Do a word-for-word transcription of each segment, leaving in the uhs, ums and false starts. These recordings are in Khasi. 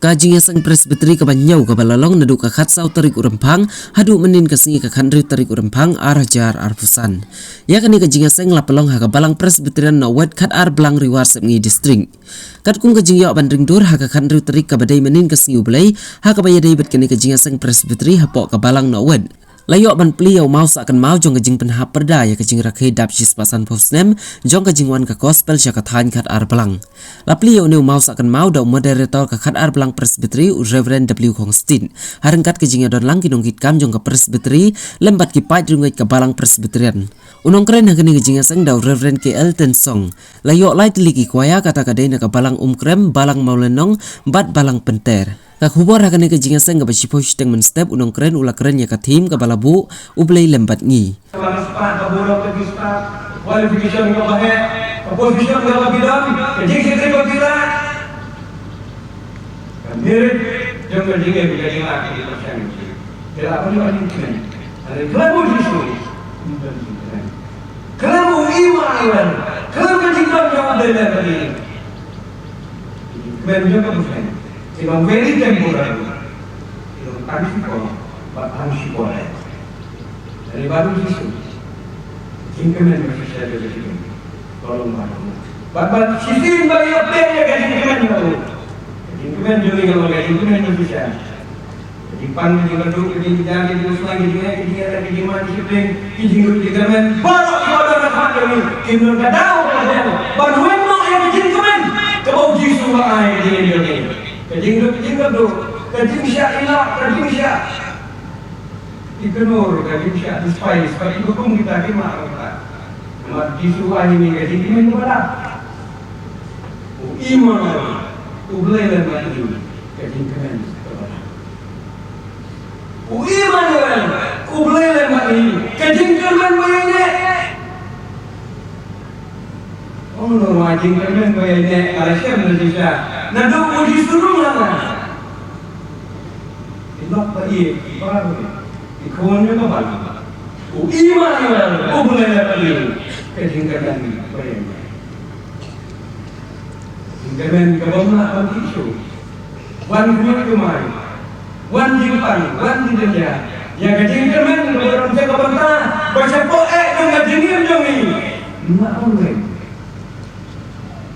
Ka jingïaseng Presbytery kaba hynñiew kaba la long naduh ka khatsaw tarik u Rymphang haduh mynnin ka sngi ka khathynriew tarik u Rymphang ar hajar arphew san. Ïa kane ka jingïaseng la pynlong ha ka Balang Presbyterian Nongwet, Khatar Blang, Ri War Sepngi District. Katkum ka jingïoh ban ring dur ha ka khathynriew tarik kaba dei mynnin ka sngi U Blei, ha kaba ïadei bad kane ka jingïaseng Presbytery hapoh ka Balang Nongwet, la ïoh ban plie ïa u maw sah kynmaw jong ka jingpynhap pyrda ïa ka jingrakhe dap shispah sanphew snem jong ka jingwan ka gospel sha ka thaiñ Khatar Blang. La plie ïa une u maw sah kynmaw da u moderator ka Khatar Blang Presbytery, u Reverend W Khongstit, ha ryngkat ka jingïadon lang ki nongkitkam jong ka Presbytery lem bad ki paid riewngeit ka Balang Presbyterian. U nongkren ha kane ka jingïaseng da u Reverend K L Tynsong. La ïoh lai tylli ki kwaya, kata ka dei na ka Balang Umkrem, Balang Mawlynnong bad Balang Pynter. Ka khubor ha kane ka jingïaseng kaba shiphew shiteng mynstep, u nongkren u la kren ïa ka theme kaba la buh, U Blei lem bad ngi. Ka ba spah, ka burom, ka spah, qualification kaba heh, ka position kaba ki don, ka jingshakri kaba ki don. Ka merit jong ka jingim, ka jinglah, ka jingpyrshang. Ka lah ban ïoh jingkmen. Hynrei khlem U Jisu, ym don jingkmen. Khlem U Immanuel, khlem ka jingdon jong U Blei lem bad ngi, ka jingkmen jong ka pyrshang ki long very temporary. Ki long tang shipor bad tang shipor. Hynrei bad U Jisu, jingkmen ba shisha jong ka jingim ka long bad u. Bad, bad shisien ba ïoh peit ïa ka jingkmen bad u, ka jingkmen jong ngi ka long ka jingkmen ba shisha. Ka jingpang, ka jingkyrduh, ka jingkyrduh, ka jingkyrduh, ka jingkyrduh, ka jingkyrduh, ka jingkyrduh, ka jingkyrduh, ka jingkyrduh, baroh kiba don ha khmat jong ngi kin don ka daw, ka daw ban weng noh ïa ka jingkmen kaba U Jisu u la ai ha ka jingim jong ngi. Ka jingkyrduh, ka jingkyrduh, ka jingshah ïa, ka jingshah ignore, ka jingshah despise, ka jingkyrduh kita ki ma ka. Namar U Jisu u ai ïa ngi ka jingkmen kaba dap. U Immanuel, U Blei lem bad ngi, ka jingkmen kaba dap. U Immanuel, U Blei lem bad ngi, ka jingkmen ba ïaineh. Ong noh ma jingkmen ba ïaineh, ka la shem na shisha. Naduh U Jisu ruh lano. Ki lok ba ïeit, ki para bangeit, ki khun jong ka balang. U Immanuel, U Blei lem bad ngi, ka jingkmen ba ïaineh. Jingkmen kaba ym lah ban tih shuh. Wan khmih khmai, wan jingpang, wan jingdon ïa, ïa ka jingkmen kaba don sha ka bynta, ba shapoh eh jong ka jingim jong ngi, ym lah ban weng.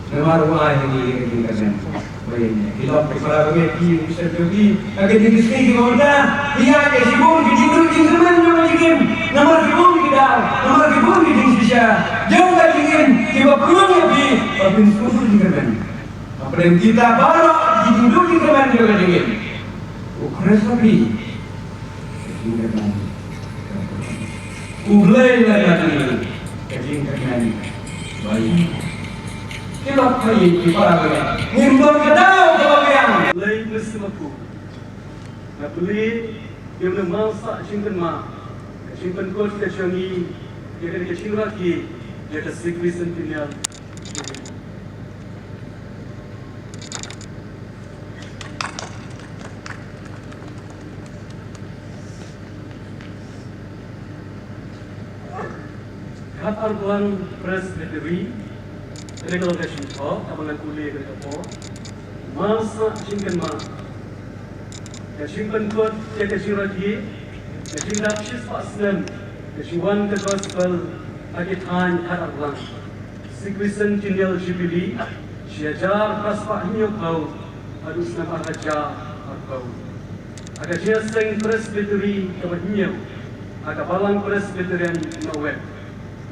Namar u ai ha ngi ka jingkmen ba ïaineh. Ki lok, ki para bangeit, ki bishop jong ngi, ha kine ki sngi kiba mynta, ki ïaid ïa shibun ki jingduh jingkmen jong ka jingim. Namar ki bun ki daw, namar ki bun ki jingshisha jong ka jingim kiba pynlong ïa phi ba phin sngewthuh jingkmen. Hapdeng kita baroh ki jingduh jingkmen jong ka jingim, u Khrist ha phi, ka jingkmen. U Blei lem bad ngi, ka jingkmen ba ïaineh. Ki lok, ki para bangeit, ngim don ka daw kaba biang. Blei Messiah, nga plie ïa une u maw sah jingkynmaw, ka jingpynkut ka jong ngi ïa kane ka jingrakhe ïa ka Sixth Centennial. Khatar Blang Presbytery, kane ka long ka jingthoh kaba ngan pule ha kane ka por. Maw sah jingkynmaw, ka jingpynkut ïa ka jingrakhe, ka jingdap shispah snem ka jingwan ka gospel ha ki thaiñ Khatar Blang. Sixth Centennial Jubilee, shi hajar phra spah hynñiewphew haduh snem ar hajar arphew. Ha ka jingïaseng Presbytery kaba hynñiew ha ka Balang Presbyterian Nongwet,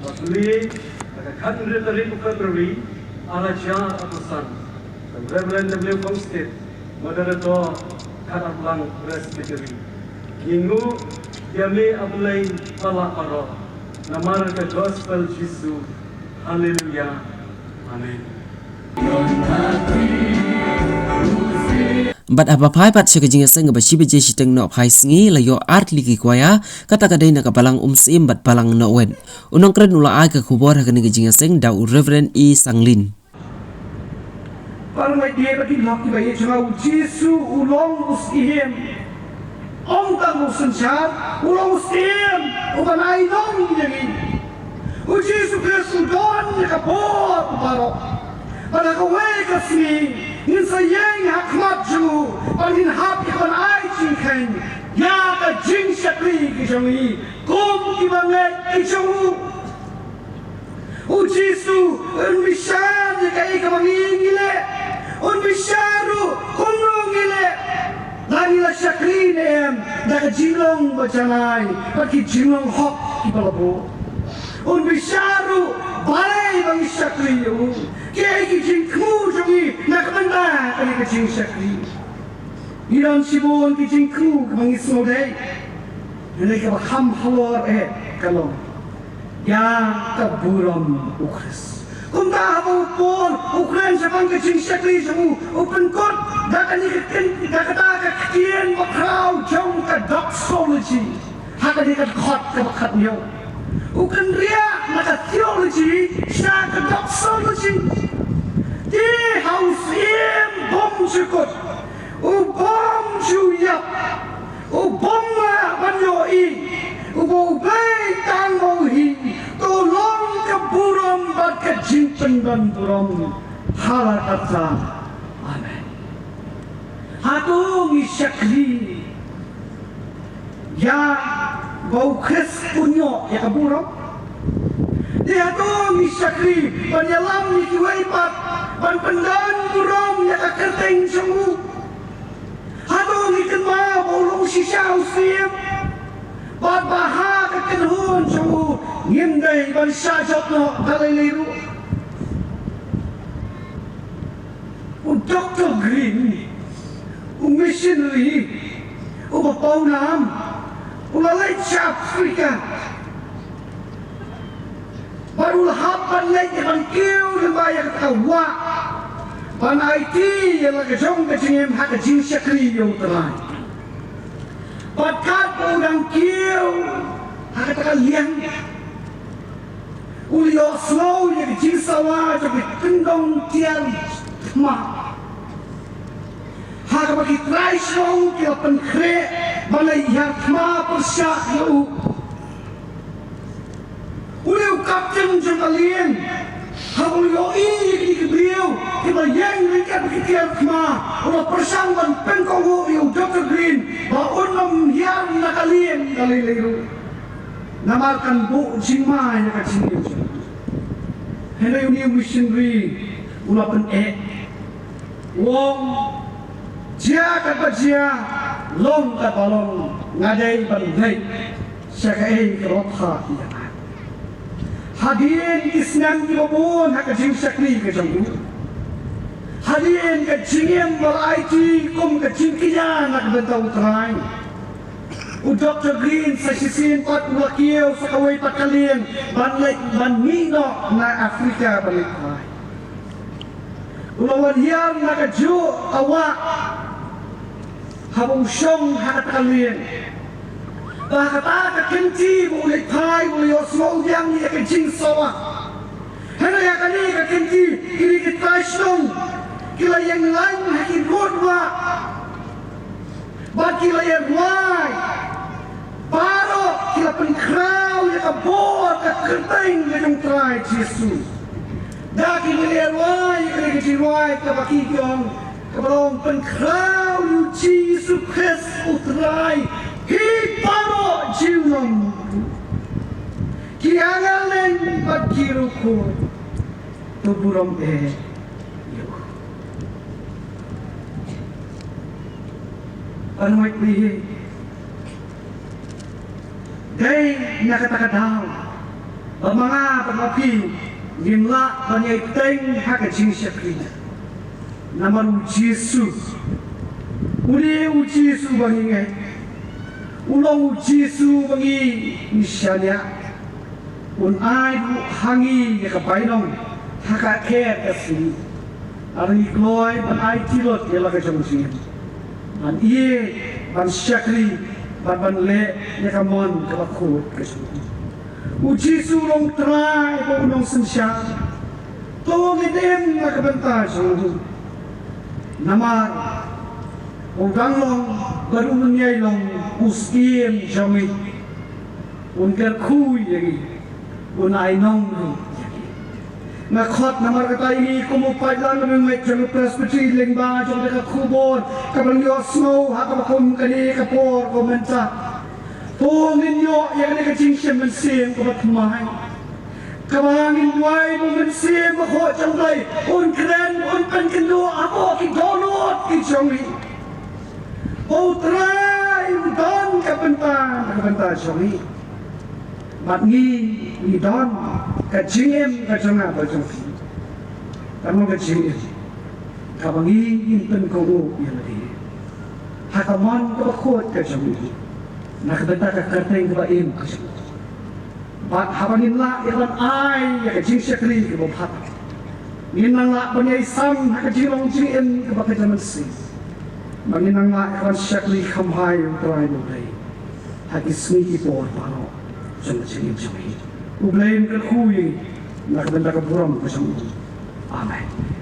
la plie ha ka khathynriew tarik u February ar hajar arphew san, da u Reverend W Khongstit, Moderator, Khatar Blang Presbytery. Ngi nguh ïa me A Blei ba lah baroh, namar ka gospel Jisu. Haleluia. Amen. Bad haba phai pat sha ka jingïaseng kaba shi baje shiteng nohphai sngi, la ïoh ar tylli ki kwaya, kata ka dei na ka Balang Umsyiem bad Balang Nongwet. U nongkren u la ai ka khubor ha kane ka jingïaseng da u Reverend E Sanglin. Baroh ngi ïa ki lok kiba ïeit jong nga, u Jisu u long u Syiem. Ym tang u synshar, u long u Syiem uban ai long ïa ngi. U Jisu Khrist u don ïa ka bor baroh. Bad ha kawei ka sngi ngin sa ïeng ha khmat jong u, Ngin hap ïa ka ban ai jingkheiñ ïa ka jingshakri ka jong ngi kum ki bangeit ki jong u. U Jisu un bishar ïa kaei kaba ngi ngi leh. Un bishar ruh kumno ngi leh. La ngi la shakri ne em da ka jinglong ba janai bad ki jinglong hok kiba la buh. Un bishar ruh balei ba ngi shakri ïa u. Kiei ki jingthmu jong ngi na ka bynta kane ka jingshakri. Ngi don shibun ki jingthmu kiba ngi sngewdei. Hynrei kaba kham halor eh ka long ïa ka burom u Khrist. Kumta haba u Paul u kren shaphang ka jingshakri jong u, u pynkut da kane ka ktien, da kata ka ktien bakhraw jong ka doxology. Ha kane ka dkhot kaba khathynñiew u kynriah na ka theology sha ka doxology. Te ha u Syiem bymjukut, u bymjuïap, u bym lah ban ïohi, uba u Blei tang ba u hi, to long ka burom bad ka jingpynban burom ha la katta. Amen. Hato ngi shakri ïa ba u Khrist un ïoh ïa ka burom? Te hato ngi shakri ban ïalam ïa kiwei pat ban pynban burom ïa ka kyrteng jong u? Hato ngi kynmaw ba u long shisha u Syiem bad ba ha ka kynhun jong u ngim dei ban shah jop noh da lei lei ruh? U Doktor Green, u missionary uba pawnam, u la leit sha Afrika. Bad u la hap ban leit ïa ban kiew lyngba ïa kata ka wah ban aiti ïa la ka jong ka jingim ha ka jingshakri ïa U Trai. Bad katba u dang kiew ha kata ka liang, u la ïohsngew ïa ka jingsawa jong ki kyndong tiar thma, ha kaba ki trai shnong ki la pynkhreh ban leit hiar thma pyrshah ïa u. Une u kapten jong ka lieng, haba u ïohi ïa kine ki briew kiba ïeng ryngkat bad ki tiar thma, u la pyrshang ban pynkohnguh ïa u Doktor Green ba un ym hiar na ka lieng da lei lei ruh, namar kan buh jingma ïa ka jingim jong u. Hynrei une u missionary u la pyneh, u ong, jia katba jia, long katba long, nga dei ban leit sha kaei kaba la phah ïa nga. Hadien ki snem kiba bun ha ka jingshakri ka jong u, hadien ka jingim ba la aiti kum ka jingkñia na ka bynta U Trai, u Doktor Green sa shisien pat u la kiew sa kawei pat ka lieng ban leit, ban mih noh na Afrika ban leit phai. U la wan hiar na kajuh ka wah, haba u shong ha kata ka lieng, ba ha kata ka kynti ba u leit phai u la ïohsngew biang ïa ka jingsawa. Hynrei ha kane ka kynti kine ki trai shnong ki la ïeng lain ha ki rud wah bad ki la ïa rwai. Baroh ki la pynkhraw ïa ka bor ka kyrteng ka jong U Trai Jisu. Da ki la ïa rwai ïa ka jingrwai kaba ki ong, kaba long, pynkhraw ïa U Jisu Khrist U Trai, hi baroh junom. Ki angel leng bad ki riewkhuid, to burom eh ïa u. Ban wait ni hi. Dei na kata ka daw ba ma nga bad ma phi ngin lah ban ïai bteng ha ka jingshakri. Namar U Jisu, une U Jisu ba ngi ngeit, u long U Jisu ba ngi, ngi shaniah. Un ai ruh ha ngi ïa ka bainong ha ka kher ka sngi. Lada ngi kloi ban aiti lut ïa la ka jong ka jingim, ban ïeit, ban shakri, ban, ban leh ïa ka mon kaba khuid ka jong u. U Jisu u long Trai bad u nongsynshar. To ngin im na ka bynta jong u. Namar u dang long bad un ïai long u Syiem jong ngi. Un kyrkhu ïa ngi, un ai nong ruh ïa ngi. Nga khot namar kata ïa ngi kum u paidlang, ka mynmiet jong ka Presbytery lyngba jong kata ka khubor kaba ngi ïohsngew ha kaba kum kane ka por kaba mynta. To ngin ïoh ïa kane ka jingshim mynsiem kaba thymmai, kaba ngin duwai ba u Mynsiem Bakhuid jong U Blei un kren, un pynkynduh hapoh ki dohnud ki jong ngi. Ba U Trai un don ka bynta, ka bynta jong ngi. Bad ngi, ngi don ka jingim ka jong nga bad jong phi. Ka long ka jingim kaba ngi, ngin pynkohnguh ïa lade ha ka mon kaba khuid ka jong ngi, na ka bynta ka kyrteng kaba im ka jong ngi. Bad haba ngin lah ïa ban ai ïa ka jingshakri kaba bha, ngin nang lah ban ïai sam ha ka jinglong jingim kaba ka jong mynsiem. Ba ngin nang lah ïa ban shakri kham bha ïa U Trai U Blei ha ki sngi ki por baroh jong ka jingim jong ngi. U Blei un kyrkhu ïa ngi na ka bynta ka burom ka jong u. Amen.